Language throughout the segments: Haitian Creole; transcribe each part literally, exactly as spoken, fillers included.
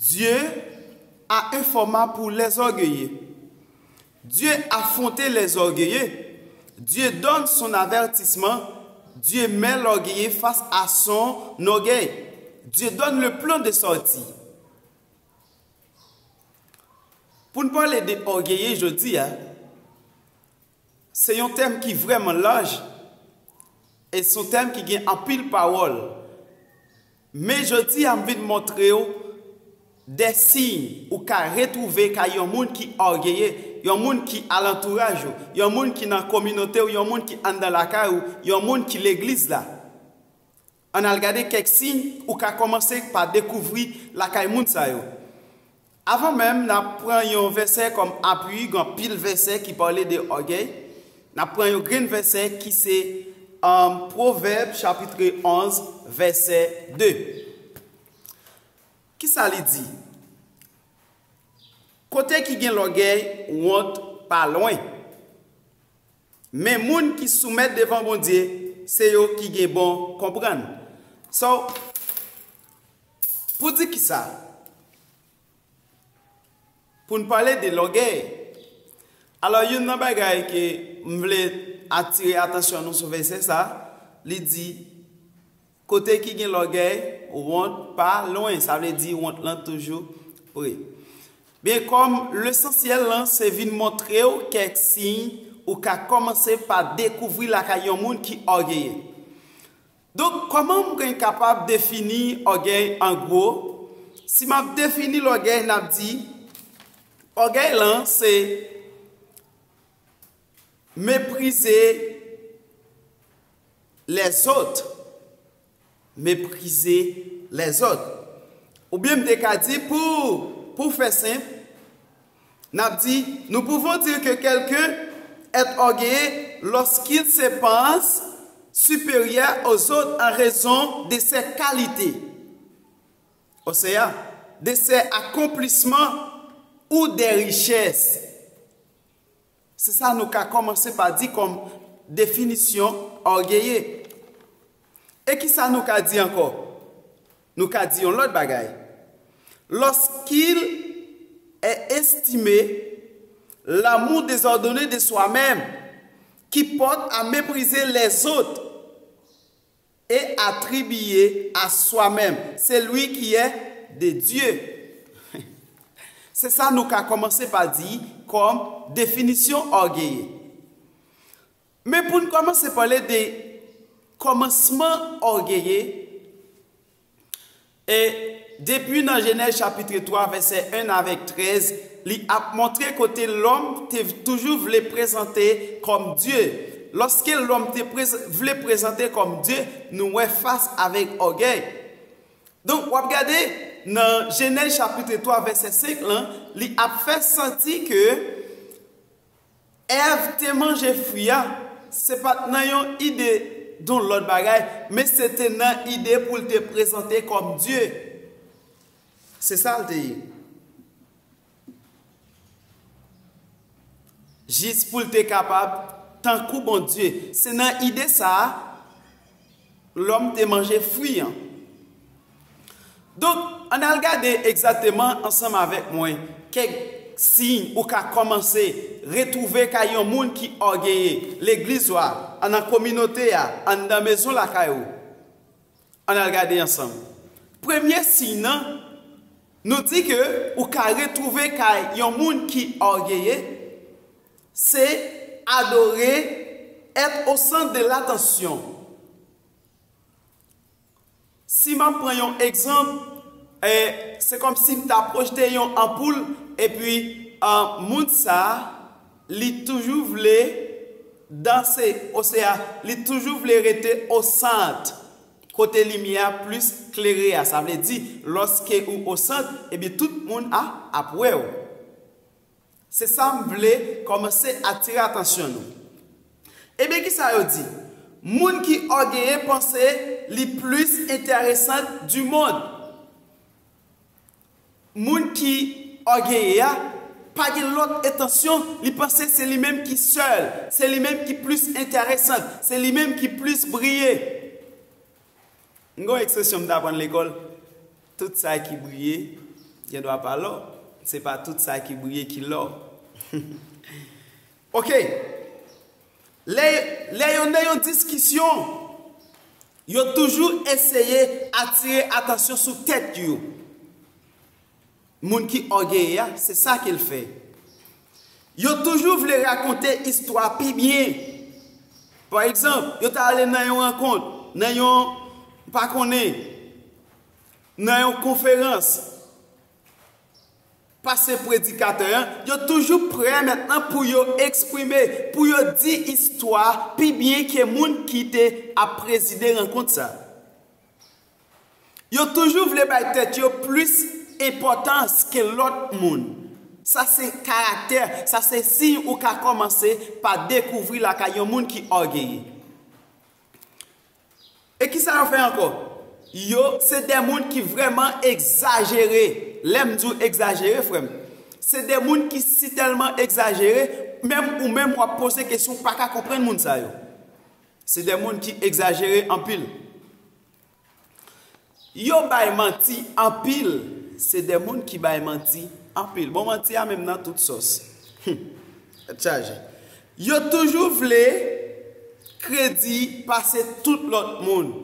Dieu a un format pour les orgueilleux. Dieu affronte les orgueilleux. Dieu donne son avertissement. Dieu met l'orgueilleux face à son orgueil. Dieu donne le plan de sortie. Pou n pale de ògeye jodi a, se yon tèm ki vrèman laj e se yon tèm ki gen anpil pawòl. Men jodi a, m vin montre w de siy ou ka retwouve kay yon moun ki ògeye, yon moun ki alantouraj ou, yon moun ki nan kominote w, yon moun ki anndan lakay ou, yon moun ki legliz la. Ann al gade kèk siy ou ka kòmanse pa dekouvri lakay moun sa yo. Avan menm, n ap pran yon vèsè kòm apui, gen anpil vèsè ki pale de ògèy. N ap pran yon grenn vèsè ki se, um, Pwovèb chapit onz, vèsè de. Kisa li di? Kote ki gen lògèy, wont pa lwen. Men moun ki soumèt devan Bondye, se yo ki gen bon konprann. So, pou di kisa? Pou n pale de lògèy. Alò, youn nan bagay ke m vle atire atansyon nou sou vèsè sa, li di, kote ki gen lògèy, wont pa lwen. Sa vle di wont lan toujou pre. Byen, kòm lesansyèl lan se vin montre w kèk siy ou ka kòmanse pa dekouvri lakay yon moun ki ògeye. Donk, kòman m gen kapab defini ògèy an gwo? Si m ap defini lògèy, n ap di, ògèy lan se mépriser les autres. Mépriser les autres. Oubyen m te ka di, pou, pou fè senp, n ap di, nous pouvons dire que quelqu'un est orgueilleux lorsqu'il se pense supérieur aux autres en raison de ses qualités, osea, de ses accomplissements ou des richesses. Se sa nou ka kòmanse pa di kòm definisyon ògeye. E kisa nou ka di ankò? Nou ka di yon lòt bagay. Lorsqu'il est estimé l'amour désordonné de soi-même, qui porte à mépriser les autres et attribuer à soi-même celui qui est de Dieu. Se sa nou ka kòmanse pa di kòm definisyon ògeye. Men pou n kòmanse pale de kòmansman ògeye, e depi nan Jenèz chapit twa, vèsè en avèk trèz, li ap montre kote lòm te toujou vle prezante kòm Dye. Lòske lòm te prez-, vle prezante kòm Dye, nou wè fas avèk ògèy. Donk, w ap gade nan Jenèz chapit twa, vèsè senk lan, li ap fè santi ke Èv te manje fwi a, se pa t nan yon ide d on lòt bagay, men se te nan ide pou l te prezante kòm Dye. Se sa l te ye. Jis pou l te kapab tankou Bondye. Se nan ide sa a, lòm te manje fwi an. Donk, ann al gade egzakteman ansanm avèk mwen kèk siy ou ka kòmanse retwouve kay yon moun ki ògeye, legliz ou a, anndan kominote a, anndan mezon lakay ou. Ann al gade ansanm. Premye siy nan, nou di ke ou ka retwouve kay yon moun ki ògeye, se adore, être au centre de l'attention. Si m ap pran yon egzanp, eh, se kòmsi m ta pwojte yon anpoul, epi, ah, moun sa a, li toujou vle danse, osea, li toujou vle rete osant, kote limyè a plis klere a. Sa vle di, lòske ou osant, epi tout moun a ap wè w. Se sa m vle kòmanse atire atansyon nou. Ebyen, kisa yo di? Moun ki ògeye panse li plis enteresan du monde. Moun ki ògeye a pa gen lòt entansyon, li panse se li menm ki sèl, se li menm ki plis enteresan, se li menm ki plis briye. M gen yon ekspresyon m t aprann lekòl, tout sa ki briye, Gen dwa pa lò. Se pa tout sa ki briye ki lò. Ok. Lè, lè yo nan yon diskisyon, yo toujou eseye atire atansyon sou tèt yo. Moun ki ògeye a, se sa ke l fè. Yo toujou vle rakonte istwa pi byen. Pa egzanp, yo ta ale nan yon rankont, nan yon, m pa konnen, nan yon konferans, pase predikatè an, yo toujou prè mentnan pou yo eksprime, pou yo di istwa pi byen ke moun ki te ap prezide rankont sa. Yo toujou vle bay tèt yo plis enpòtans ke lòt moun. Sa se karaktè, sa se siy ou ka kòmanse pa dekouvri lakay yon moun ki ògeye. E kisa yo fè ankò? Yo se de moun ki vrèman egzajere. Lè m di w egzajere, frè m, se de moun ki sitèlman egzajere, menm ou menm w ap poze kesyon, ou pa ka konprann moun sa yo. Se de moun ki egzajere anpil. Yo bay manti anpil. Se de moun ki bay manti anpil. Bon, manti a menm nan tout sòs. Tèt chaje. Yo toujou vle kredi pase tout lòt moun.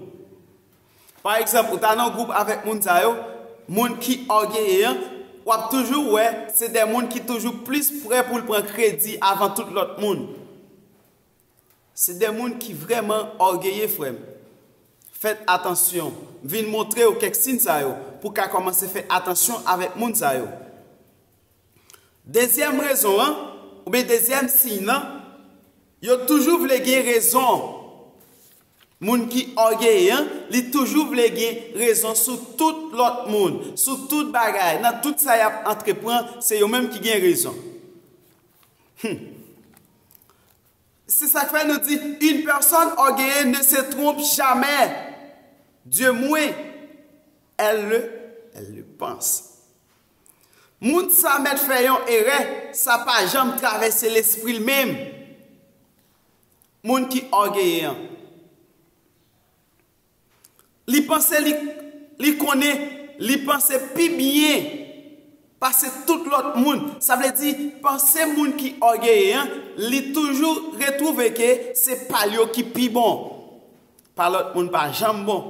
Pa egzanp, ou ta nan gwoup avèk moun sa yo, moun ki ògeye an, w ap toujou wè se de moun ki toujou plis prè pou l pran kredi avan tout lòt moun. Se de moun ki vrèman ògeye, frè m. Fèt atansyon. M vin montre w kèk siy sa yo, pou w ka kòmanse fè atansyon avèk moun sa yo. Dezyèm rezon an, oubyen dezyèm siy nan, yo toujou vle gen rezon. Moun ki ògeye an, li toujou vle gen rezon sou tout lòt moun, sou tout bagay, nan tout sa y ap antreprann, se yo menm ki gen rezon. Hmm. Se sa k fè nou di, une personne orgueilleuse ne se trompe jamais. Du moins, elle le, elle le pense. Moun sa mèt fè yon erè, sa pa janm travèse lespri l menm. Moun ki ògeye an. Li panse li, li konnen, li panse pi byen pase tout lòt moun. Sa vle di, panse moun ki ògeye an, li toujou retwouve ke se pa l yo ki pi bon. Pa lòt moun pa janm bon.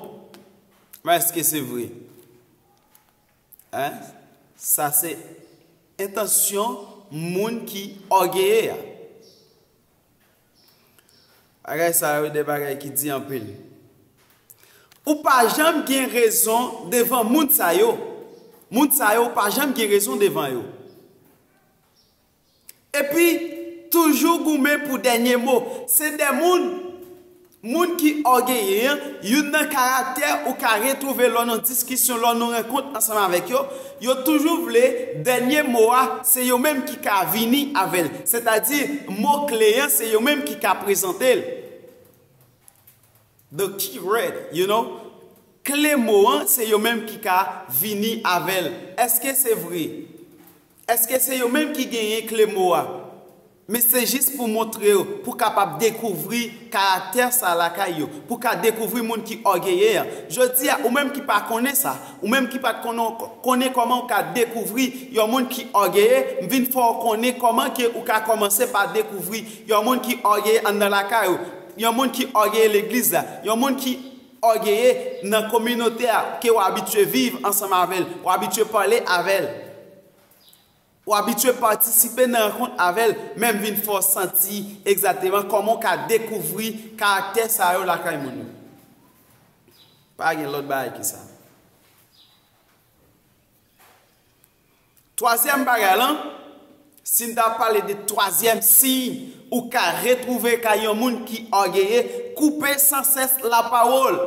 Men èske se vre? Hein? Sa se entansyon moun ki ògeye a. Bagay sa yo, de bagay ki di anpil. Ou pa janm gen rezon devan moun sa yo. Moun sa yo, ou pa janm gen rezon devan yo. Epi, toujou goumen pou dènye mo. Se de moun, moun ki ògeye an, youn nan karaktè ou ka retwouve lò nan diskisyon, lò nan rankont ansanm avèk yo, yo toujou vle dènye mo a, se yo menm ki ka vini avè l. Sètadi, mo kle an, se yo menm ki ka prezante l. The key word, you know? Kle mo an, se yo menm ki ka vini avè l. Èske se vre? Èske se yo menm ki genyen kle mo a? Men se jis pou montre w, pou w kapab dekouvri karaktè sa lakay yo, pou w ka dekouvri moun ki ògeye an. Jodi a, ou menm ki pa konnen sa, ou menm ki pa t konnen, konnen kòman w ka dekouvri yon moun ki ògeye, m vin fè w konnen kòman ke ou ka kòmanse pa dekouvri yon moun ki ògeye anndan lakay ou, yon moun ki ògeye legliz la, yon moun ki ògeye nan kominote a ke w abitye viv ansanm avè l, w abitye pale avè l. Ou abitye patisipe nan rankont avè l, men m vin fè w santi egzakteman kòman w ka dekouvri karaktè sa yo lakay moun yo. Pa gen lòt bagay ke sa. Twazyèm bagay lan, si n ta pale de twazyèm siy ou ka retwouve kay yon moun ki ògeye, koupe sansès lapawòl.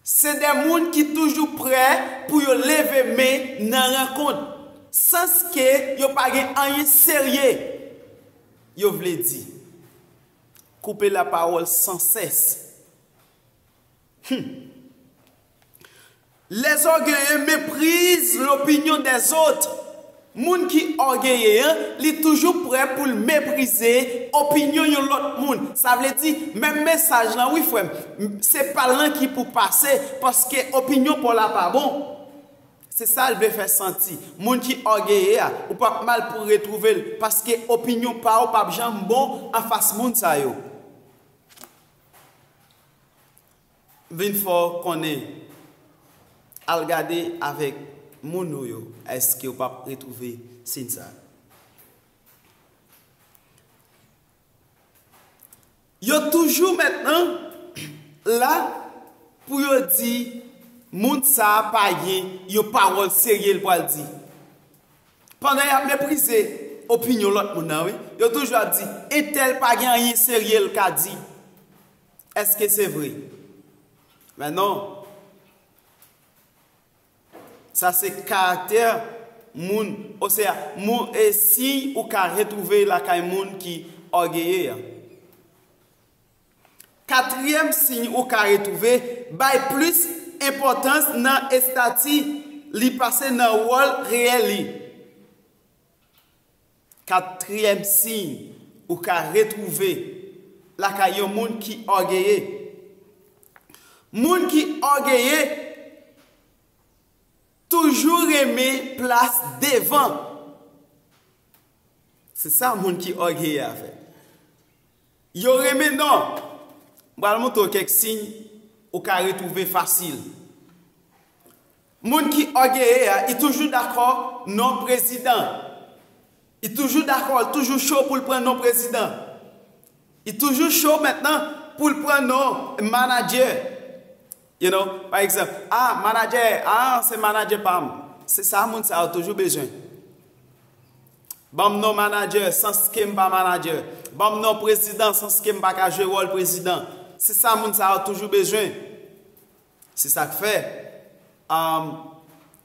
Se de moun ki toujou prè pou yo leve men nan rankont, sanske yo pa gen anyen serye yo vle di. Koupe lapawòl sansès. Hmm. Les orgueilleux méprisent l'opinion des autres. Moun ki ògeye an, li toujou prè pou l meprize opinyon yon lòt moun. Sa vle di, menm mesaj lan, wi, frè m, se pa l lan ki pou pase, paske opinyon pa w la pa bon. Se sa l vle fè santi. Moun ki ògeye a, ou p ap mal pou retwouve l, paske opinyon pa w p ap janm bon anfas moun sa yo. Vin fè w konnen, al gade avèk moun ou yo, èske w p ap retwouve siy sa? Yo toujou mentnan la pou yo di moun sa a pa gen yon pawòl serye l pral di. Pandan y ap meprize opinyon lòt moun nan, wi, yo toujou ap di, entèl pa gen anyen serye l ka di. Èske se vre? Men non. Sa se karaktè moun, osea, moun, e siy ou ka retwouve lakay moun ki ògeye a. Katriyèm siy ou ka retwouve bay plis enpòtans nan estati li pase nan wòl reyèl li. Katriyèm siy ou ka retwouve lakay yon moun ki ògeye. Moun ki ògeye toujou renmen plas devan. Se sa moun ki ògeye a fè. Yo renmen non. M pral montre w kèk siy ou ka retwouve fasil. Moun ki ògeye a, li toujou dakò non prezidan. Li toujou dakò, li toujou cho pou l pran non prezidan. Li toujou cho mentnan pou l pran non manadjè. You know, pa egzanp, ah, manadjè, ah, se manadjè pa m. Se sa moun sa yo toujou bezwen. Ban m non manadjè, sanske m pa manadjè. Ban m non prezidan, sanske m pa ka jwe wòl prezidan. Se sa moun sa yo toujou bezwen. Se sa k fè, um,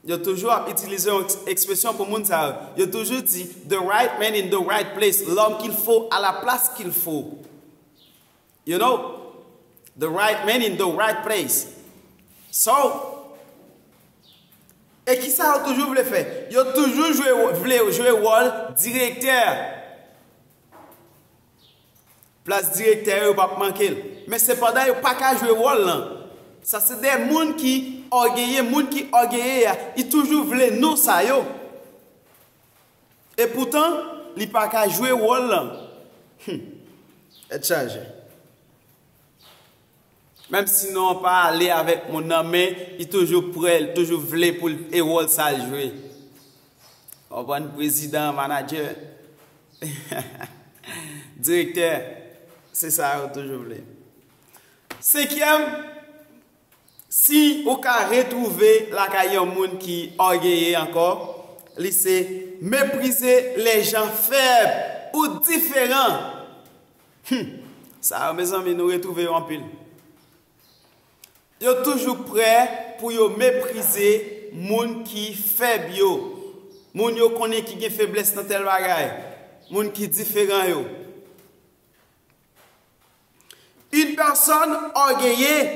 yo toujou ap itilize yon eks-, ekspresyon pou moun sa yo. Yo toujou di, the right man in the right place, l'homme qu'il faut à la place qu'il faut. You know? The right man in the right place. So, e kisa yo toujou vle fè? Yo toujou jwe, vle jwe wòl direktè. Plas direktè yo, yo p ap manke l. Men sepandan, yo pa ka jwe wòl lan. Sa se de moun ki ògeye, moun ki ògeye a, li toujou vle non sa yo. Epoutan, li pa ka jwe wòl lan. Hum. Tèt chaje. Menm si non an pa ale avèk moun nan, men li toujou prè, li toujou vle pou l e wòl sa l jwe. Konprann? Prezidan, manadjè, direktè, se sa yo toujou vle. Senkyèm, si ou ka retwouve lakay yon moun ki ògeye ankò, li se mépriser les gens faibles ou différents. Hum, sa yo, mezanmi, nou retwouve yo anpil. Yo toujou prè pou yo meprize moun ki fèb yo, moun yo konnen ki gen feblès nan tèl bagay, moun ki diferan yo. Une personne orgueilleuse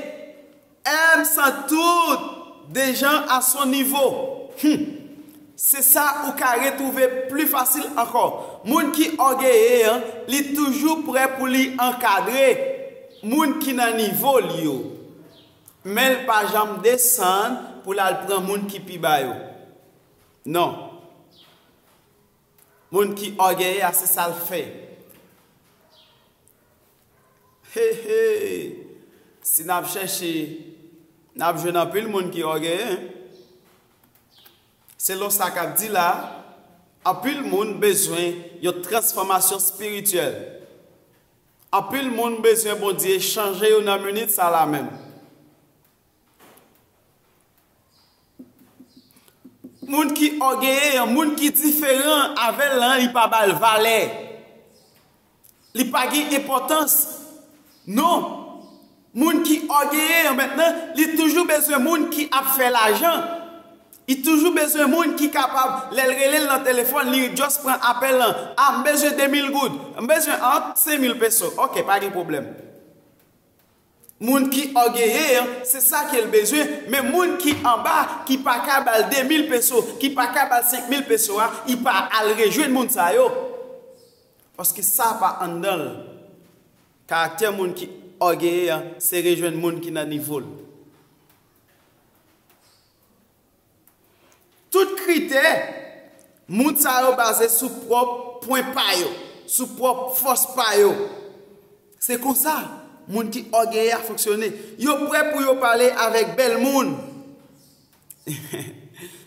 aime sans doute des gens à son niveau. Hum. Se sa ou ka retwouve pli fasil ankò. Moun ki ògeye an, li toujou prè pou li ankadre moun ki nan nivo l yo. Men l pa janm desann pou l al pran moun ki pi ba yo. Non. Moun ki ògeye a, se sa l fè. He, he. Si n ap chèche, n ap jwenn anpil moun ki ògeye. Selon sa k ap di la, anpil moun bezwen yon transfòmasyon espirityèl. Anpil moun bezwen Bondye chanje yo nan minit sa la menm. Moun ki ògeye an, moun ki diferan avè l lan, li pa ba l valè. Li pa gen enpòtans. Non. Moun ki ògeye an mentnan, li toujou bezwen moun ki ap fè lajan. Li toujou bezwen moun ki kapab, lè l rele l nan telefòn, li just pran apèl lan. A, m bezwen de mil goud. M bezwen, a, senk mil peso. Ok, pa gen pwoblèm. Moun ki ògeye an, se sa ke l bezwen, men moun ki anba, ki pa ka ba l de mil peso, ki pa ka ba l senk mil peso a, li pa al rejwenn moun sa yo. Paske sa pa anndan l. Karaktè moun ki ògeye an, se rejwenn moun ki nan nivo l. kritè, moun sa yo baze sou pwòp pwen pa yo, sou pwòp fòs pa yo. Se konsa moun ki ògeye a fonksyone. Yo prè pou yo pale avèk bèl moun.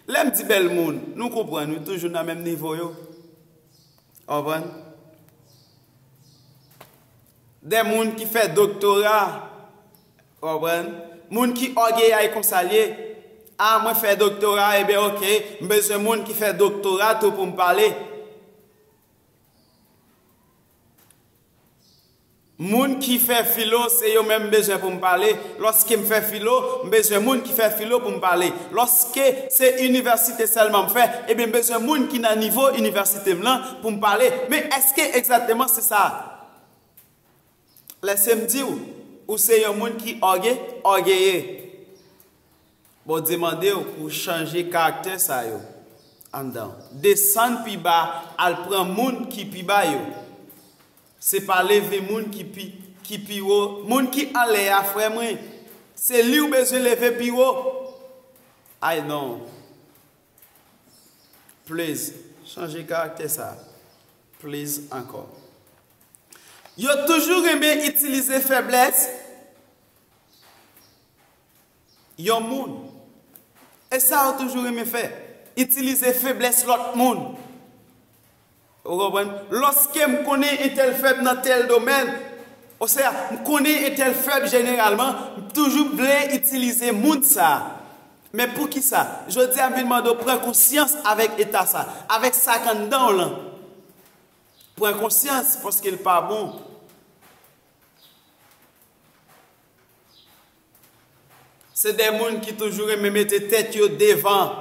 Lè m di bèl moun, nou konprann, wi, toujou nan menm nivo yo. Konprann? De moun ki fè doktora, konprann? Moun ki ògeye a e konsa l ye. A, mwen fè doktora, ebyen, oke, m bezwen moun ki fè doktora tou pou m pale. Moun ki fè filo, se yo menm m bezwen pou m pale. Lòske m fè filo, m bezwen moun ki fè filo pou m pale. Lòske se inivèsite sèlman m fè, ebyen, m bezwen moun ki nan nivo inivèsite m lan pou m pale. Men èske egzakteman se sa? Lèse m di w, ou se yon moun ki òge, ògeye. Bondye mande w pou w chanje karaktè sa yo anndan w. Desann pi ba, al pran moun ki pi ba yo. Se pa leve moun ki pi, ki pi wo. Moun ki anlè a, frè mwen, se li w bezwen leve pi wo. Ay non. Please, chanje karaktè sa. Please ankò. Yo toujou renmen itilize feblès yon moun. E sa yo toujou renmen fè, itilize feblès lòt moun. Ou konprann? Lòske m konnen entèl fèb nan tèl domèn, osea, m konnen entèl fèb jeneralman, m toujou vle itilize moun sa. Men poukisa? Jodi a m vin mande w pran konsyans avèk eta sa, avèk sa k anndan w lan. Pran konsyans, paske l pa bon. Se de moun ki toujou renmen mete tèt yo devan.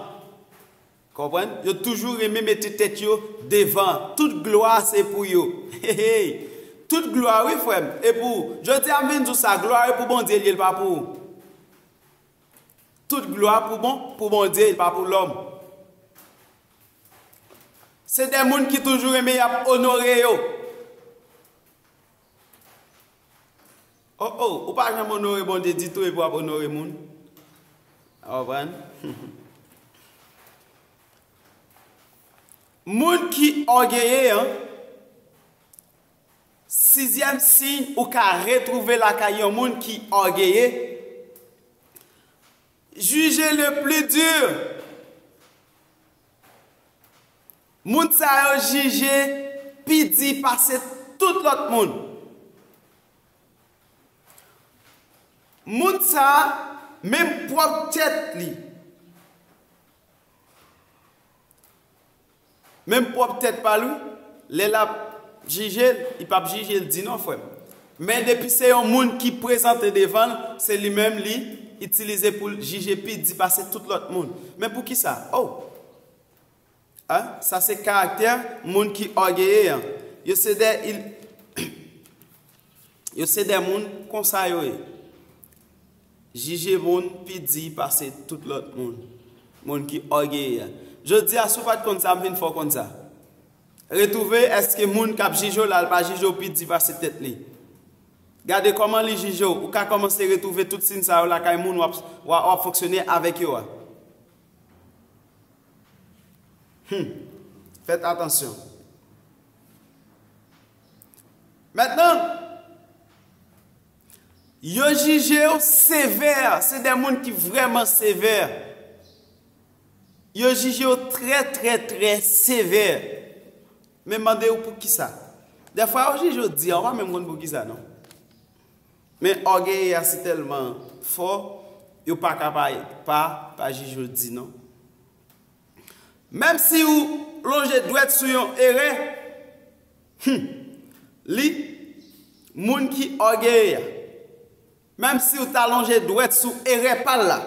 Konprann? Yo toujou renmen mete tèt yo devan. Tout glwa se pou yo. Hey, hey. Tout glwa, wi, frè m. E pou ou. Jodi a, m vin di w sa, glwa yo pou Bondye, li ye, l pa pou ou. Tout glwa pou bon, pou Bondye, li pa pou lòm. Se de moun ki toujou renmen y ap onore yo. Oh, oh, ou pa janm onore Bondye ditou epi w ap onore moun. Ou konprann? Moun ki ògeye an, sizyèm siy ou ka retwouve lakay yon moun ki ògeye, jije le pli di. Moun sa yo jije pi di pase tout lòt moun. Moun sa, menm pwòp tèt li, menm pwòp tèt pa l, wi, lè l ap jije l, li p ap jije l di non, frè m. Men depi se yon moun ki prezante devan l, se li menm li itilize pou l jije pi di pase tout lòt moun. Men poukisa? Oh! A, sa se karaktè moun ki ògeye an. Yo se de, yo se de moun konsa yo ye. Jije moun pi di pase tout lòt moun. Moun ki ògeye an. Jodi a, si w pa t konn sa, m vin fè w konn sa. Retwouve èske moun k ap jije w la, l pa jije w pi di pase tèt li. Gade kòman li jije w. Ou ka kòmanse retwouve tout siy sa yo lakay moun w ap, w ap, w ap fonksyone avèk yo a. Hmm. Fèt atansyon. Mentnan, yo jije w sevè, se de moun ki vrèman sevè. Yo jije w trè, trè, trè sevè. Men mande w poukisa. Dèfwa, yo jije w di, ou pa menm konn poukisa, non. Men ògeye a si tèlman fò, yo pa ka pa, pa, pa jije w di, non. Menm si ou lonje dwèt sou yon erè, hmm, li, moun ki ògeye a, menm si ou ta lonje dwèt sou erè pa l la,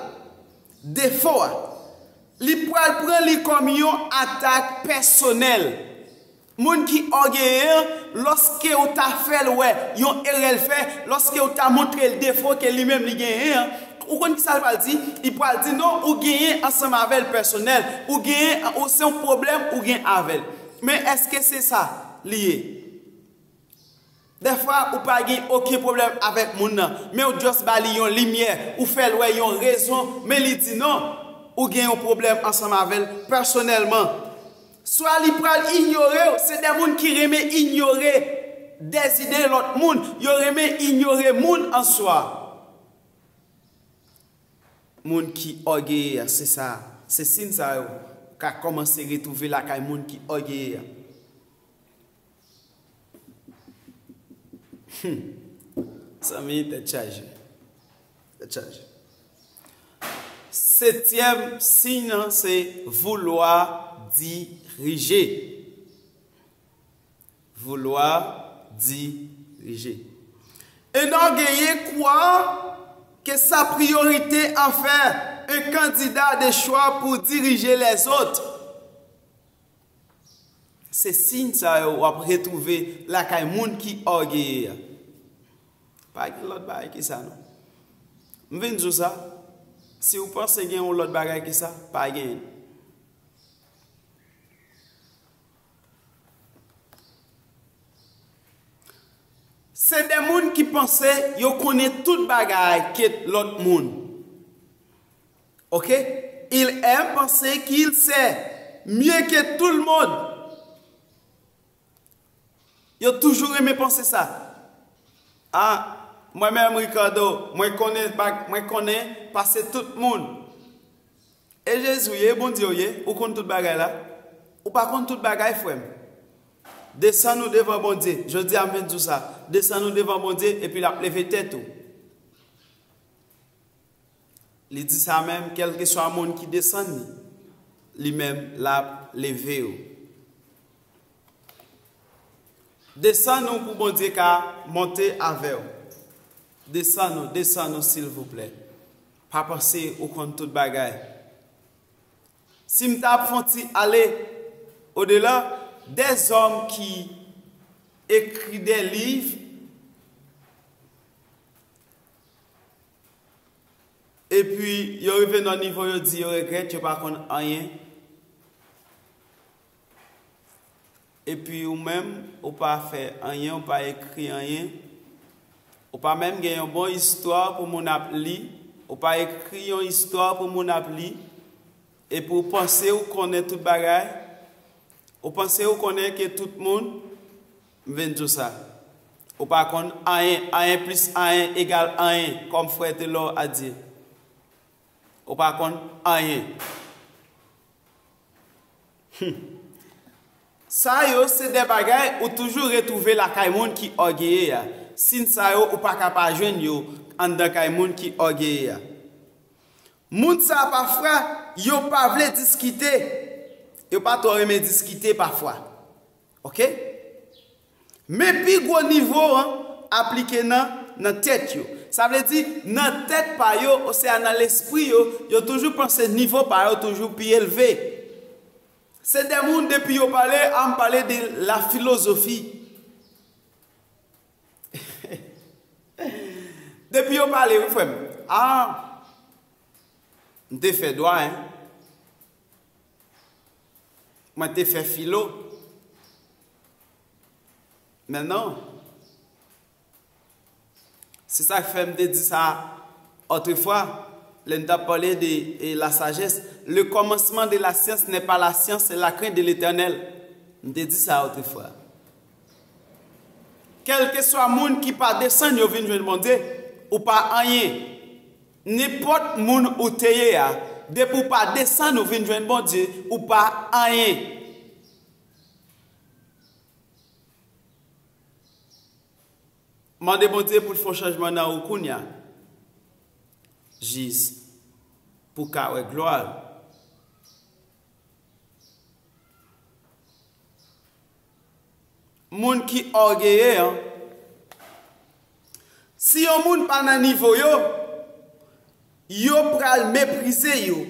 defo a, li pral pran li kòm yon atak pèsonèl. Moun ki ògeye an, lòske ou ta fè l wè yon erè l fè, lòske ou ta montre l defo ke li menm li genyen an, ou konn kisa l pral di? Li pral di, non, ou genyen ansanm avè l pèsonèl, ou genyen, ou se yon pwoblèm ou gen avè l. Men èske se sa li ye? Dèfwa, ou pa gen okenn pwoblèm avèk moun nan, men ou just ba li yon limyè, ou fè l wè yon rezon, men li di non. ou gen yon pwoblèm ansanm avè l pèsonèlman. Swa li pral inyore w, se de moun ki renmen inyore dèzide lòt moun, yo renmen inyore moun an swa. Moun ki ògeye a, se sa, se siy sa yo ka kòmanse retwouve lakay moun ki ògeye a. Hmm. Zanmi, tèt chaje. Tèt chaje. Setyèm siy nan se vouloir diriger. Vouloir diriger. Un orgueilleux croit que sa priorité en faire un candidat de choix pour diriger les autres. Se siy sa yo w ap retwouve lakay moun ki ògeye a. Pa gen lòt bagay ki sa non. M vin di w sa, si w panse gen yon lòt bagay ki sa, pa genyen. Se de moun ki panse yo konnen tout bagay ke lòt moun. Ok? Il aime penser qu'il sait mieux que tout le monde. Yo toujou renmen panse sa. Ah, mwen menm Ricardo, mwen konnen bag, mwen konnen pase tout moun. E Jezi w ye, e Bondye w ye, ou konn tout bagay la. Ou pa konn tout bagay, frè m. Desann ou devan Bondye. Jodi a m vin di w sa. Desann ou devan Bondye, epi l ap leve tèt ou. Li di sa menm, kèlkeswa moun ki desann li, li menm l ap leve yo. Desann ou pou Bondye ka monte avè w. Desann ou, desann ou, silvouplè. Pa panse ou konn tout bagay. Si m ta ap fè yon ti ale odela, des hommes qui écrit des livres, epi yo rive nan nivo yo di yo regrèt, yo pa konn anyen. Epi ou menm, ou pa fè anyen, ou pa ekri anyen. Ou pa menm gen yon bon istwa pou moun ap li. Ou pa ekri yon istwa pou moun ap li. Epi ou panse ou konnen tout bagay. Ou panse ou konnen ke tout moun, m vin di w sa. Ou pa konn anyen, anyen plis anyen egal anyen, kòm frè Telor a di. Ou pa konn anyen. Hmm. Sa yo se de bagay ou toujou retwouve lakay moun ki ògeye a. Siy sa yo ou pa ka pa jwenn yo anndan kay moun ki ògeye a. Moun sa pafwa, yo pa vle diskite. Yo pa twò renmen diskite pafwa. Ok? Men pi gwo nivo an aplike nan, nan tèt yo. Sa vle di, nan tèt pa yo, osea nan lespri yo, yo toujou panse nivo pa yo toujou pi elve. Se de moun, depi yo pale, a m pale de la filozofi. Depi yo pale, wi, frè m. Ah, m te fè dwa, en. Mwen te fè filo. Men non. Se sa k fè m te di sa otrefwa, lè n t ap pale de, e, la sagesse. Le commencement de la science n'est pas la science, c'est la crainte de l'Éternel. M te di sa otrefwa. Kèlkeswa moun ki pa desann yo vin jwenn Bondye, ou pa anyen. Nenpòt moun ou te ye a, depi w pa desann ou vin jwenn Bondye, ou pa anyen. Mande Bondye pou l fè yon chanjman nan ou kounye a. Jis pou w ka wè glwa l. Moun ki ògeye an, si yon moun pa nan nivo yo, yo pral meprize yo.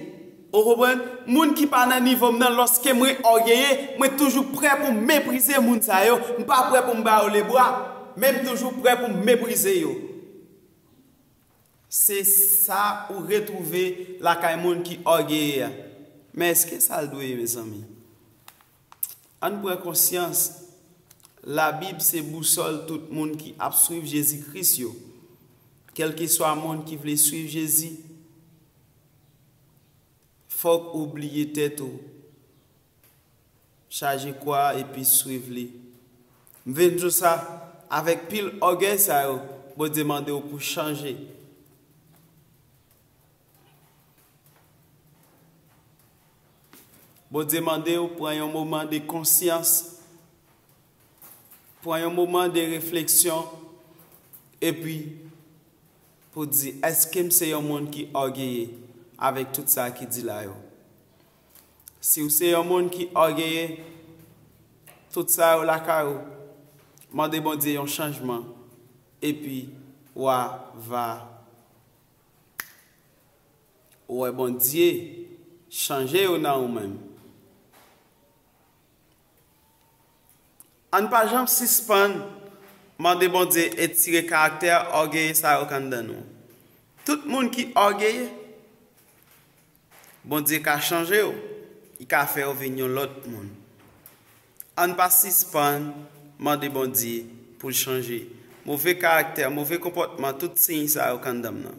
Ou konprann? Moun ki pa nan nivo m nan, lòske mwen ògeye, mwen toujou prè pou m meprize moun sa yo. M pa prè pou m ba yo lebra, men m toujou prè pou m meprize yo. Se sa ou retwouve lakay moun ki ògeye a. Men èske sa l dwe ye, mezanmi? Ann pran konsyans, Labib se bousòl tout moun ki ap swiv Jezi Kris yo. Kèlkeswa moun ki vle swiv Jezi, Fòk ou bliye tèt ou, chaje kwa epi swiv li. M vin di w sa, avèk pil ògèy sa yo, Bondye mande w pou chanje. Bondye mande w pran yon moman de konsyans, pran yon moman de refleksyon, epi pou di, èske m se yon moun ki ògeye avèk tout sa ki di la yo? Si w se yon moun ki ògeye, tout sa yo lakay ou, mande Bondye yon chanjman, epi w a va wè Bondye chanje yo nan ou menm. Ann pa janm sispann mande Bondye etire karaktè ògeye sa yo k anndan nou. Tout moun ki ògeye, Bondye ka chanje w, li ka fè w vin yon lòt moun. Ann pa sispann mande Bondye pou l chanje move karaktè, move konpòtman, tout siy sa yo k anndan m nan.